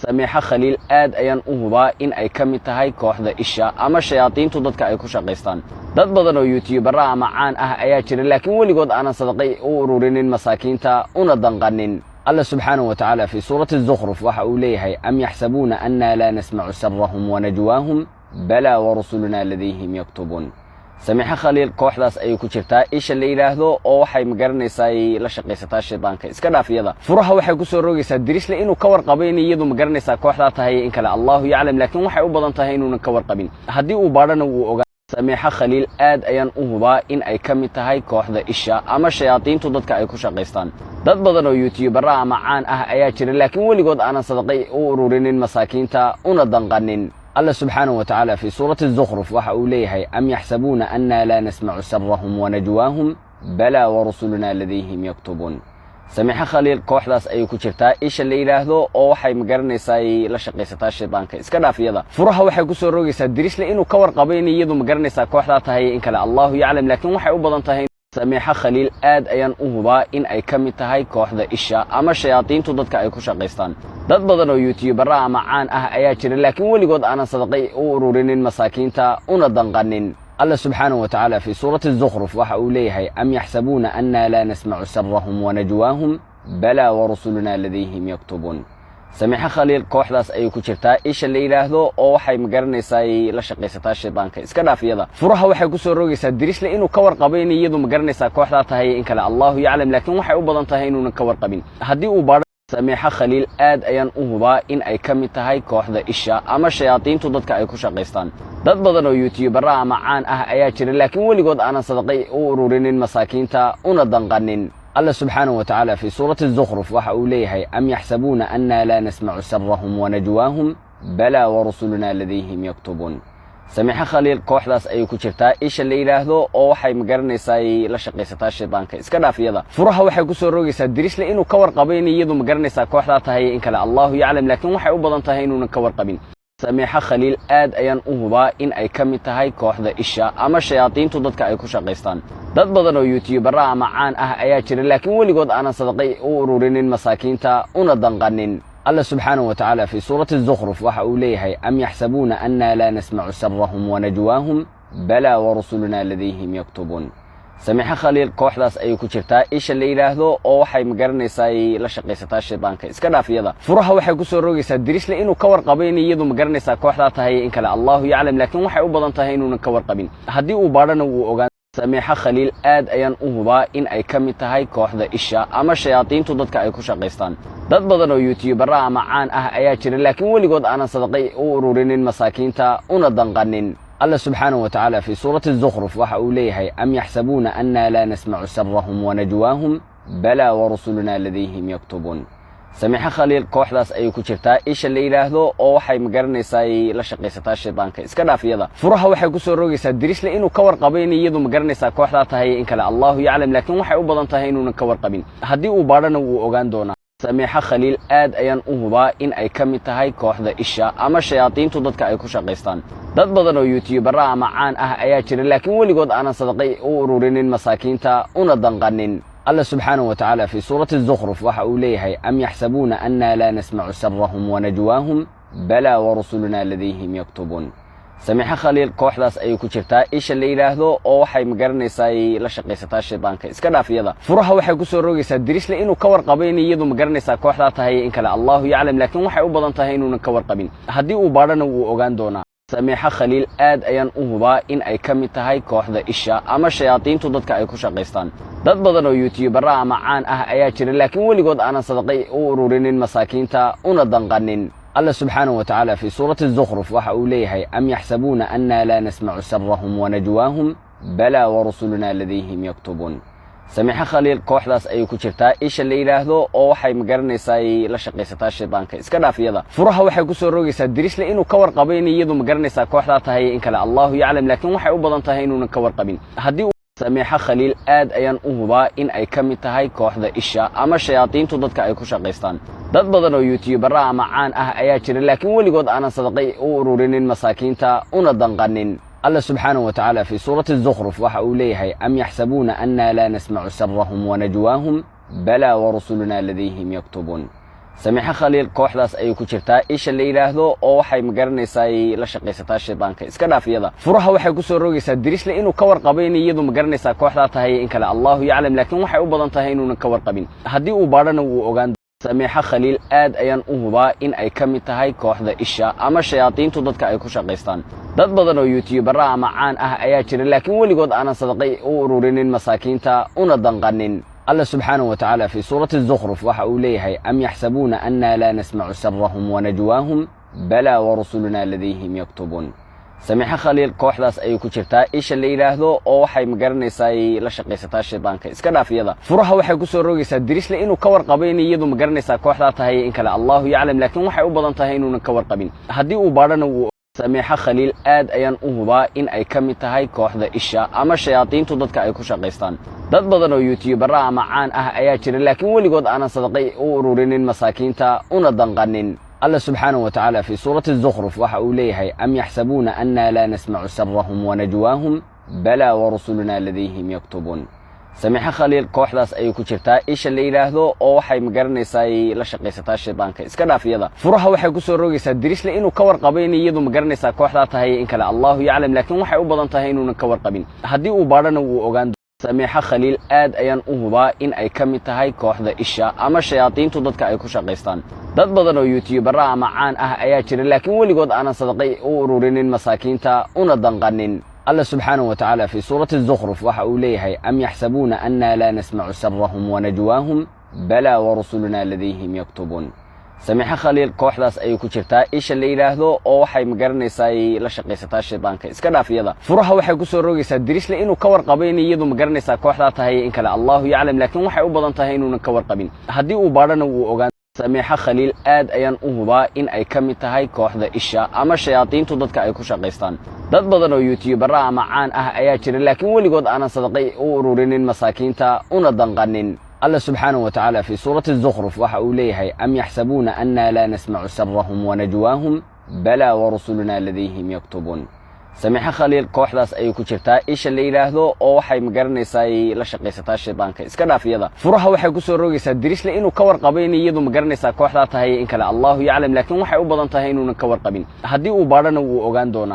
Samiixo Khaliil aad ayaan u hubaa in ay ka mid tahay kooxda isha ama shayaadiintu dadka ay ku shaqaystaan. Dad badan oo YouTuber ama caan ah ayaa jira, laakiin weligood aanan sadaqay u ururinin masaakiinta una danqanin. Alla subxaanahu wa tacaala في سورة الزخرف waxa uu leeyahay: أم يحسبون أنا لا نسمع سرهم ونجواهم بلى ورسلنا لديهم يكتبون. Samiixo Khaliil kooxdaas ayay ku jirtaa isha la yidhaahdo, oo waxay magaranaysaa la shaqaysataa shaydaanka. Iska dhaaf iyada. Furaha waxay ku soo rogaysaa Dirisle inuu ka warqabo in iyadu magaranaysaa kooxdaa tahay in kale, Allahu yaclam, laakiin waxay u badan tahay inuunan ka warqabin. Haddii uu baadhana, wuu ogaa. Samiixo Khaliil aad ayaan u hubaa in ay ka mid tahay kooxda isha ama shayaadiintu dadka ay ku shaqaystaan. Dad badan oo YouTuber ama caan ah ayaa jira, laakiin weligood aanan sadaqay u ururinin masaakiinta una danqanin. Alla subxaanahu wa tacaala في سورة الزخرف waxa uu leeyahay: أم يحسبون أنا لا نسمع سرهم ونجواهم بلى ورسلنا لديهم يكتبون. Samiixo Khaliil kooxdaas ayay ku jirtaa isha la yidhaahdo, oo waxay magaranaysaa la shaqaysataa shaydaanka. Iska dhaaf iyada. Furaha waxay ku soo rogaysaa Dirisle inuu ka warqabo in iyadu magaranaysaa kooxdaa tahay in kale, Allahu yaclam, laakiin waxay u badan tahay. Samiixo Khaliil aad ayaan u hubaa in ay ka mid tahay kooxda isha ama shayaadiintu dadka ay ku shaqaystaan. Dad badan oo YouTuber ama caan ah ayaa jira, laakiin weligood aanan sadaqay u ururinin masaakiinta una danqanin. Alla subxaanahu wa tacaala في سورة الزخرف waxa uu leeyahay: أم يحسبون أنا لا نسمع سرهم ونجواهم بلى ورسلنا لديهم يكتبون. Samiixo Khaliil kooxdaas ayay ku jirtaa isha la yidhaahdo, oo waxay magaranaysaa la shaqaysataa shaydaanka. Iska dhaaf iyada. Furaha waxay ku soo rogaysaa Dirisle inuu ka warqabo in iyadu magaranaysaa kooxdaa tahay in kale, Allahu yaclam, laakiin waxay u badan tahay inuunan ka warqabin. Haddii uu baadho. Samiixo Khaliil aad ayaan u hubaa in ay ka mid tahay kooxda isha ama shayaadiintu dadka ay ku shaqaystaan. Dad badan oo YouTuber ama caan ah ayaa jira, laakiin weligood aanan sadaqay u ururinin masaakiinta una danqanin. Alla subxaanahu wa tacaala في سورة الزخرف waxa uu leeyahay: أم يحسبون أنا لا نسمع سرهم ونجواهم بلى ورسلنا لديهم يكتبون. Samiixo Khaliil kooxdaas ayay ku jirtaa isha la yidhaahdo, oo waxay magaranaysaa la shaqaysataa shaydaanka. Iska dhaaf iyada. Furaha waxay ku soo rogaysaa Dirisle inuu ka warqabo in iyadu magaranaysaa kooxdaa tahay in kale, Allahu yaclam, laakiin waxay u badan tahay inuunan ka warqabin. Samiixo Khaliil aad ayaan u hubaa in ay ka mid tahay kooxda isha ama shayaadiintu dadka ay ku shaqaystaan. Dad badan oo YouTuber ama caan ah ayaa jira, laakiin weligood aanan sadaqay u ururinin masaakiinta una danqanin. Alla subxaanahu wa tacaala في سورة الزخرف waxa uu leeyahay: أم يحسبون أنا لا نسمع سرهم ونجواهم بلى ورسلنا لديهم يكتبون. Samiixo Khaliil kooxdaas ayay ku jirtaa isha la yidhaahdo, oo waxay magaranaysaa la shaqaysataa shaydaanka. Iska dhaaf iyada. Furaha waxay ku soo rogaysaa Dirisle inuu ka warqabo in iyadu magaranaysaa kooxdaa tahay in kale, Allahu yaclam, laakiin waxay u badan tahay inuunan ka warqabin. Haddii uu baadhana, wuu ogaan. Samiixo Khaliil aad ayaan u hubaa in ay ka mid tahay kooxda isha ama shayaadiintu dadka ay ku shaqaystaan. Dad badan oo YouTuber ama caan ah ayaa jira, laakiin weligood aanan sadaqay u ururinin masaakiinta una danqanin. Alla subxaanahu wa tacaala في سورة الزخرف waxa uu leeyahay: أم يحسبون أنا لا نسمع سرهم ونجواهم بلى ورسلنا لديهم يكتبون. Samiixo Khaliil kooxdaas ayay ku jirtaa isha la yidhaahdo, oo waxay magaranaysaa la shaqaysataa shaydaanka. Iska dhaaf iyada. Furaha waxay ku soo rogaysaa Dirisle inuu ka warqabo in iyadu magaranaysaa kooxdaa tahay in kale, Allahu yaclam, laakiin waxay u badan tahay inuunan ka warqabin. Haddii uu baadhana, wuu ogaan doonaa. Samiixo Khaliil aad ayaan u hubaa in ay ka mid tahay kooxda isha ama shayaadiintu dadka ay ku shaqaystaan. Dad badan oo YouTuber ama caan ah ayaa jira, laakiin weligood aanan sadaqay u ururinin masaakiinta una danqanin. Alla subxaanahu wa tacaala في سورة الزخرف waxa uu leeyahay: أم يحسبون أنا لا نسمع سرهم ونجواهم بلى ورسلنا لديهم يكتبون. Samiixo Khaliil kooxdaas ayay ku jirtaa isha la yidhaahdo, oo waxay magaranaysaa la shaqaysataa shaydaanka. Iska dhaaf iyada. Furaha waxay ku soo rogaysaa Dirisle inuu ka warqabo in iyadu magaranaysaa kooxdaa tahay in kale, Allahu yaclam, laakiin waxay u badan tahay inuunan ka warqabin. Haddii uu baadhana, wuu ogaan doonaa. Samiixo Khaliil aad ayaan u hubaa in ay ka mid tahay kooxda isha ama shayaadiintu dadka ay ku shaqaystaan. Dad badan oo YouTuber ama caan ah ayaa jira, laakiin weligood aanan sadaqay u ururinin masaakiinta una danqanin. Alla subxaanahu wa tacaala في سورة الزخرف waxa uu leeyahay: أم يحسبون أنا لا نسمع سرهم ونجواهم بلى ورسلنا لديهم يكتبون. Samiixo Khaliil kooxdaas ayay ku jirtaa isha la yidhaahdo, oo waxay magaranaysaa la shaqaysataa shaydaanka. Iska dhaaf iyada. Furaha waxay ku soo rogaysaa Dirisle inuu ka warqabo in iyadu magaranaysaa kooxdaa tahay in kale, Allahu yaclam, laakiin waxay u badan tahay inuunan ka warqabin. Haddii. Samiixo Khaliil aad ayaan u hubaa in ay ka mid tahay kooxda isha ama shayaadiintu dadka ay ku shaqaystaan. Dad badan oo YouTuber ama caan ah ayaa jira, laakiin weligood aanan sadaqay u ururinin masaakiinta una danqanin. Alla subxaanahu wa tacaala في سورة الزخرف waxa uu leeyahay: أم يحسبون أنا لا نسمع سرهم ونجواهم بلى ورسلنا لديهم يكتبون. Samiixo Khaliil kooxdaas ayay ku jirtaa isha la yidhaahdo, oo waxay magaranaysaa la shaqaysataa shaydaanka. Iska dhaaf iyada. Furaha waxay ku soo rogaysaa Dirisle inuu ka warqabo in iyadu magaranaysaa kooxdaa tahay in kale, Allahu yaclam, laakiin waxay u badan tahay inuunan ka warqabin. Haddii uu baadhana, wuu ogaan. Samiixo Khaliil aad ayaan u hubaa in ay ka mid tahay kooxda isha ama shayaadiintu dadka ay ku shaqaystaan. Dad badan oo YouTuber ama caan ah ayaa jira, laakiin weligood aanan sadaqay u ururinin masaakiinta una danqanin. Alla subxaanahu wa tacaala في سورة الزخرف waxa uu leeyahay: أم يحسبون أنا لا نسمع سرهم ونجواهم بلى ورسلنا لديهم يكتبون. Samiixo Khaliil kooxdaas ayay ku jirtaa isha la yidhaahdo, oo waxay magaranaysaa la shaqaysataa shaydaanka. Iska dhaaf iyada. Furaha waxay ku soo rogaysaa Dirisle inuu ka warqabo in iyadu magaranaysaa kooxdaa tahay in kale, Allahu yaclam, laakiin waxay u badan tahay inuunan ka warqabin. Haddii uu baadhana, wuu. Samiixo Khaliil aad ayaan u hubaa in ay ka mid tahay kooxda isha ama shayaadiintu dadka ay ku shaqaystaan. Dad badan oo YouTuber ama caan ah ayaa jira, laakiin weligood aanan sadaqay u ururinin masaakiinta una danqanin. Alla subxaanahu wa tacaala في سورة الزخرف waxa uu leeyahay: أم يحسبون أنا لا نسمع سرهم ونجواهم بلى ورسلنا لديهم يكتبون. Samiixo Khaliil kooxdaas ayay ku jirtaa isha la yidhaahdo, oo waxay magaranaysaa la shaqaysataa shaydaanka. Iska dhaaf iyada. Furaha waxay ku soo rogaysaa Dirisle inuu ka warqabo in iyadu magaranaysaa kooxdaa tahay in kale, Allahu yaclam, laakiin waxay u badan tahay inuunan ka warqabin. Haddii uu baadhana, wuu ogaan. Samiixo Khaliil aad ayaan u hubaa in ay ka mid tahay kooxda isha ama shayaadiintu dadka ay ku shaqaystaan. Dad badan oo YouTuber ama caan ah ayaa jira, laakiin weligood aanan sadaqay u ururinin masaakiinta una danqanin. Alla subxaanahu wa tacaala في سورة الزخرف waxa uu leeyahay: أم يحسبون أنا لا نسمع سرهم ونجواهم بلى ورسلنا لديهم يكتبون. Samiixo Khaliil kooxdaas ayay ku jirtaa isha la yidhaahdo, oo waxay magaranaysaa la shaqaysataa shaydaanka. Iska dhaaf iyada. Furaha waxay ku soo rogaysaa Dirisle inuu ka warqabo in iyadu magaranaysaa kooxdaa tahay in kale, Allahu yaclam, laakiin waxay u badan tahay inuunan ka warqabin. Haddii uu baadhana, wuu ogaan. Samiixo Khaliil aad ayaan u hubaa in ay ka mid tahay kooxda isha ama shayaadiintu dadka ay ku shaqaystaan. Dad badan oo YouTuber ama caan ah ayaa jira, laakiin weligood aanan sadaqay u ururinin masaakiinta una danqanin. Alla subxaanahu wa tacaala في سورة الزخرف waxa uu leeyahay: أم يحسبون أنا لا نسمع سرهم ونجواهم بلى ورسلنا لديهم يكتبون. Samiixo Khaliil kooxdaas ayay ku jirtaa isha la yidhaahdo, oo waxay magaranaysaa la shaqaysataa shaydaanka. Iska dhaaf iyada. Furaha waxay ku soo rogaysaa Dirisle inuu ka warqabo in iyadu magaranaysaa kooxdaa tahay in kale, Allahu yaclam, laakiin waxay u badan tahay inuunan ka warqabin. Haddii uu baadhana, wuu ogaan doonaa.